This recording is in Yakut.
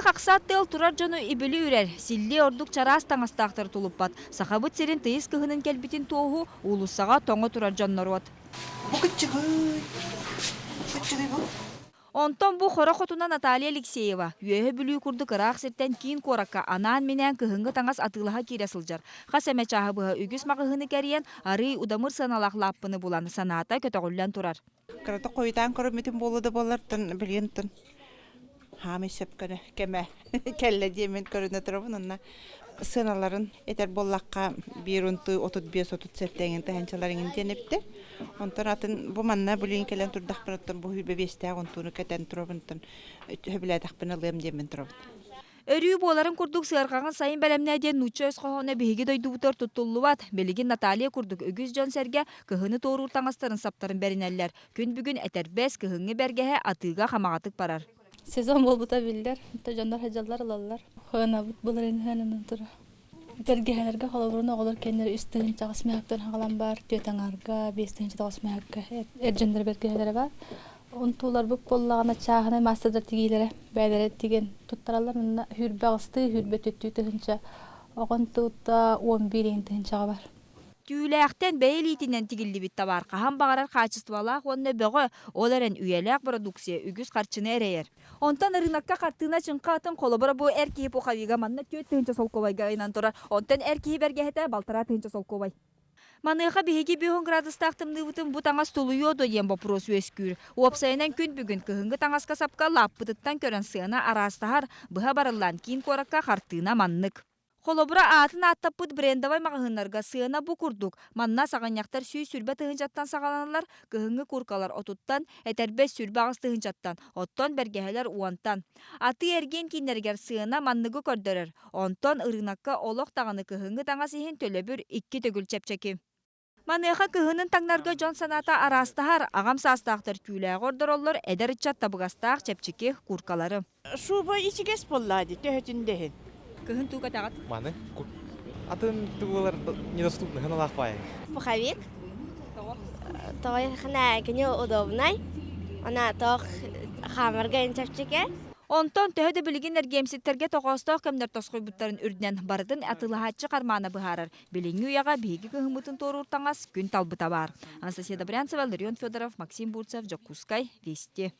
Кыһыҥҥы хахсаат тыал турар дьону ибили үрэр, силлиэ ордук чараас таҥастаахтары тулуппат. Сахабыт сирин тыйыс кыһынын кэлбитин туоһу уулуссаҕа тоҥо турар дьон норуот. Бу кыччыгый, кыччыгый бу. Онтон бу хоро хотуна Наталья Алексеева, Үөһэ Бүлүү курдук ыраах сиртэн киин куоракка анаан-минээн кыһыҥҥы таҥас атыылаһа киирэ сылдьар. Хас эмэ чааһы быһа үгүс маҕаһыыны кэрийэн, арыый удамыр сыаналаах лааппыны булан, санаата көтөҕүллэн турар. Кыратык хойутаан көрүммүтүм буолуо да буоллартан билигин тын хаамый сөп көнө кэмэ кэллэ диэммин көрүнэ турабын онно сыаналарын этэр буоллахха биир унтуу 35-37 эҥин тыһыынчалар эҥин диэн эбиттэр онтон атын бу манна билигин кэлэн турдахпыныттан бу сүүрбэ биэстээх унтууну кэтэн турабынтан сөбүлээтэхпинэ ылыам диэммин турабын. Өрүү буоларын курдук сыарҕаҕын сайын бэлэмнээ диэн нуучча өс хоһооно биһиги дойдубутугар туттуллубат. Билигин Наталья курдук үгүс дьон-сэргэ кыһыны туоруур таҥастарын саптарын бэринэллэр. Күн бүгүн этэрбэс, кыһыҥҥы бэргэһэ атыыга хамаҕатык барар. Сезон буолбута биллэр. Дьоннор сылдьаллар ылаллар. Хыанабыт былырыын хыананан турар. Бэргэһэлэргэ холобурун оҕолор кэннилэр 3 8 мөһөктөн хаалан баар, түөрт аҥаарга, 5 9 мөһөккө эр дьоннор бэргэһэлэрэ баар. Унтууларбыт буоллаҕына чааһынай маастардар тигиилэрэ бэйэлэрэ тигэн туттараллар. Манна сүүрбэ аҕыстыы, сүүрбэ түөртүү тыһыынча, оҕо унтуута 11 иһин тыһыынчаҕа бар. Түүлээхтэн бэйэ илиитинэн тигиллибит табаар хаһан баҕарар хаачыстыбалаах уонна бөҕө, ол эрэн үйэлээх бородууксуйа үгүс харчыны эрэйэр. Онтон ырыынакка хартыына чыҥха атын холобура бу эр киһи пуховига манна 4 тыһыынча солкуобайга ыйанан турар, онтон эр киһи бэргэһэтэ 1,5 тыһыынча солкуобай. Маныаха биһиги 5 градустаах тымныыбытын бу таҥас тулуйуо дуо диэн боппуруос үөскүүр. Уопсайынан күн бүгүн кыһыҥҥы таҥаска сапка лааппытыттан көрөн сыана араастаһар, быһа барыллаан киин куоракка хартыына маннык. Холобура, аатын ааттаппыт брендовай маҕаһыыннарга сыана бу курдук. Манна саҕынньахтар 120 тыһыынчаттан саҕаланаллар, кыһыҥҥы кууркалар 30-тан, этэрбэс 28 тыһыынчаттан, оттон бэргэһэлэр 10-тан. Атыы-эргиэн кииннэригэр сыана манныгы көрдөрөр. Онтон ырыынакка олох даҕаны кыһыҥҥы таҥас иһин төлөбүр икки төгүл чэпчэки. Маныаха кыһынын таҥнарга дьон санаата араастаһар, аҕам саастаахтар түүлээҕи ордороллор, эдэр ыччат табыгастаах чэпчэки кууркалары. Шуба ичигэс буоллаа дии, төһөтүн да иһин. Кыһын туу кэтэҕит? Маны атын туулар недоступны хыналаах баайы. Пуховик. Тоҕо кини удобнай. Она тоох хаамарга чэпчэки. Онтон төһө да билигин эргиэмсиктэргэ тоҕоостоох кэмнэр тосхойбуттарын үрдүнэн барытын атыылаһааччы хармаана быһаарар. Билиҥҥи үйэҕэ биһиги кыһыммытын туоруур таҥас күн талбыта баар. Анастасия Добрянцева, Ларион Федоров, Максим Бурцев, Дьокуускай, Вести.